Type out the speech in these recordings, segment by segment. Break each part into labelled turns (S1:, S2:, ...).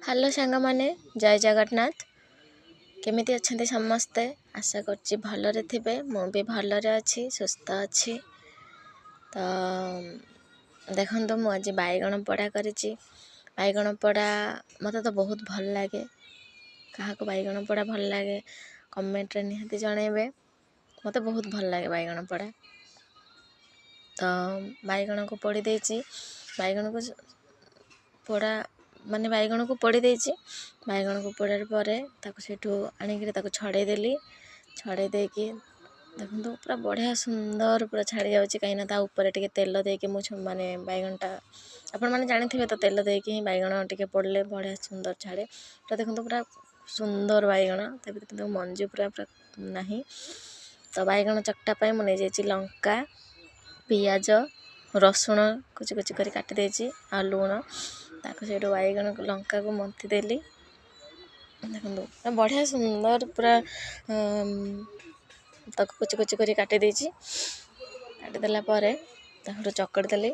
S1: Hello ସାଙ୍ଗମାନେ, ଜୟ ଜଗନ୍ନାଥ। କେମିତି ଅଛନ୍ତି ସମସ୍ତେ? ଆଶା କରୁଛି ଭଲରେ ଥିବେ। ମୁଁ ବି ଭଲରେ ଅଛି, ସୁସ୍ଥ ଅଛି। ତ ଦେଖନ୍ତୁ, ମୁଁ ଆଜି ବାଇଗଣ ପୋଡ଼ା କରିଛି। ବାଇଗଣ ପୋଡ଼ା ମୋତେ ତ ବହୁତ ଭଲ ଲାଗେ। କାହାକୁ ବାଇଗଣ ପୋଡ଼ା ଭଲ ଲାଗେ, କମେଣ୍ଟରେ ନିହାତି ଜଣାଇବେ। ମୋତେ ବହୁତ ଭଲ ଲାଗେ ବାଇଗଣ ପୋଡ଼ା। ତ ବାଇଗଣକୁ ପୋଡ଼ି ଦେଇଛି। ବାଇଗଣକୁ ପୋଡ଼ା ମାନେ ବାଇଗଣକୁ ପୋଡ଼ି ଦେଇଛି। ବାଇଗଣକୁ ପୋଡ଼ିଲା ପରେ ତାକୁ ସେଇଠୁ ଆଣିକିରି ତାକୁ ଛଡ଼େଇ ଦେଲି। ଛଡ଼େଇ ଦେଇକି ଦେଖନ୍ତୁ, ପୁରା ବଢ଼ିଆ ସୁନ୍ଦର ପୁରା ଛାଡ଼ି ଯାଉଛି, କାହିଁକିନା ତା ଉପରେ ଟିକେ ତେଲ ଦେଇକି ମୁଁ ମାନେ ବାଇଗଣଟା, ଆପଣମାନେ ଜାଣିଥିବେ ତ, ତେଲ ଦେଇକି ହିଁ ବାଇଗଣ ଟିକେ ପୋଡ଼ିଲେ ବଢ଼ିଆ ସୁନ୍ଦର ଛାଡ଼େ। ପୁରା ଦେଖନ୍ତୁ, ପୁରା ସୁନ୍ଦର ବାଇଗଣ, ତା ଭିତରେ ମଞ୍ଜି ପୁରା ପୁରା ନାହିଁ। ତ ବାଇଗଣ ଚକଟା ପାଇଁ ମୁଁ ନେଇଯାଇଛି ଲଙ୍କା, ପିଆଜ, ରସୁଣ କୁଚି କୁଚି କରି କାଟି ଦେଇଛି ଆଉ ଲୁଣ। ତାକୁ ସେଇଠୁ ବାଇଗଣ ଲଙ୍କାକୁ ମନ୍ଥି ଦେଲି। ଦେଖନ୍ତୁ, ବଢ଼ିଆ ସୁନ୍ଦର ପୁରା ତାକୁ କୁଚି କୁଚି କରି କାଟି ଦେଇଛି। କାଟିଦେଲା ପରେ ତାକୁ ଚକଟି ଦେଲି।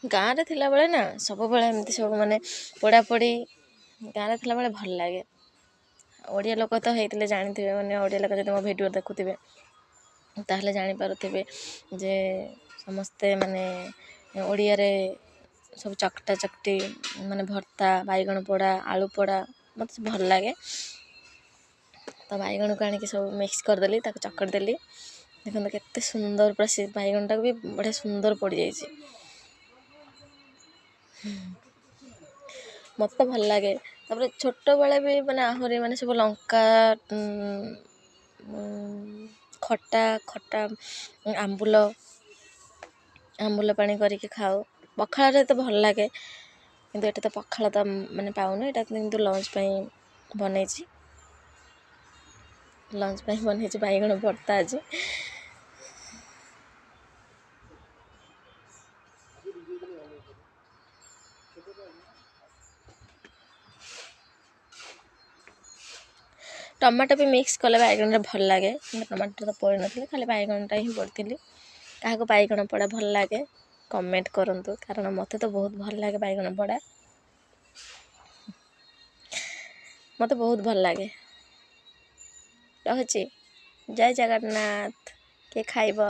S1: ଗାଁରେ ଥିଲାବେଳେ ନା ସବୁବେଳେ ଏମିତି ସବୁ ମାନେ ପୋଡ଼ାପୋଡ଼ି ଗାଁରେ ଥିଲାବେଳେ ଭଲ ଲାଗେ। ଓଡ଼ିଆ ଲୋକ ତ ହେଇଥିଲେ ଜାଣିଥିବେ, ମାନେ ଓଡ଼ିଆ ଲୋକ ଯଦି ମୋ ଭିଡ଼ିଓ ଦେଖୁଥିବେ ତାହେଲେ ଜାଣିପାରୁଥିବେ ଯେ ସମସ୍ତେ ମାନେ ଓଡ଼ିଆରେ ସବୁ ଚକଟା ଚକଟି, ମାନେ ଭର୍ତ୍ତା, ବାଇଗଣ ପୋଡ଼ା, ଆଳୁ ପୋଡ଼ା ମୋତେ ଭଲ ଲାଗେ। ତ ବାଇଗଣକୁ ଆଣିକି ସବୁ ମିକ୍ସ କରିଦେଲି, ତାକୁ ଚକଟି ଦେଲି। ଦେଖନ୍ତୁ କେତେ ସୁନ୍ଦର ପୁରା ସେ ବାଇଗଣଟାକୁ ବି ବଢ଼ିଆ ସୁନ୍ଦର ପୋଡ଼ିଯାଇଛି। ମୋତେ ତ ଭଲ ଲାଗେ। ତାପରେ ଛୋଟବେଳେ ବି ମାନେ ଆହୁରି ମାନେ ସବୁ ଲଙ୍କା ଖଟା, ଖଟା ଆମ୍ବୁଲ, ଆମ୍ବୁଲ ପାଣି କରିକି ଖାଉ ପଖାଳରେ ତ ଭଲ ଲାଗେ। କିନ୍ତୁ ଏଠି ତ ପଖାଳ ତ ମାନେ ପାଉନୁ। ଏଇଟା କିନ୍ତୁ ଲଞ୍ଚ ପାଇଁ ବନେଇଛି, ଲଞ୍ଚ ପାଇଁ ବନେଇଛି ବାଇଗଣ ଭର୍ତ୍ତା ଆଜି। ଟମାଟୋ ବି ମିକ୍ସ କଲେ ବାଇଗଣରେ ଭଲ ଲାଗେ, କିନ୍ତୁ ଟମାଟୋ ତ ପୋଡ଼ିନଥିଲି, ଖାଲି ବାଇଗଣଟା ହିଁ ପୋଡ଼ିଥିଲି। କାହାକୁ ବାଇଗଣ ପୋଡ଼ା ଭଲ ଲାଗେ କମେଣ୍ଟ କରନ୍ତୁ, କାରଣ ମୋତେ ତ ବହୁତ ଭଲ ଲାଗେ ବାଇଗଣ ପୋଡ଼ା, ମୋତେ ବହୁତ ଭଲ ଲାଗେ। ରହୁଛି, ଜୟ ଜଗନ୍ନାଥ। କିଏ ଖାଇବ?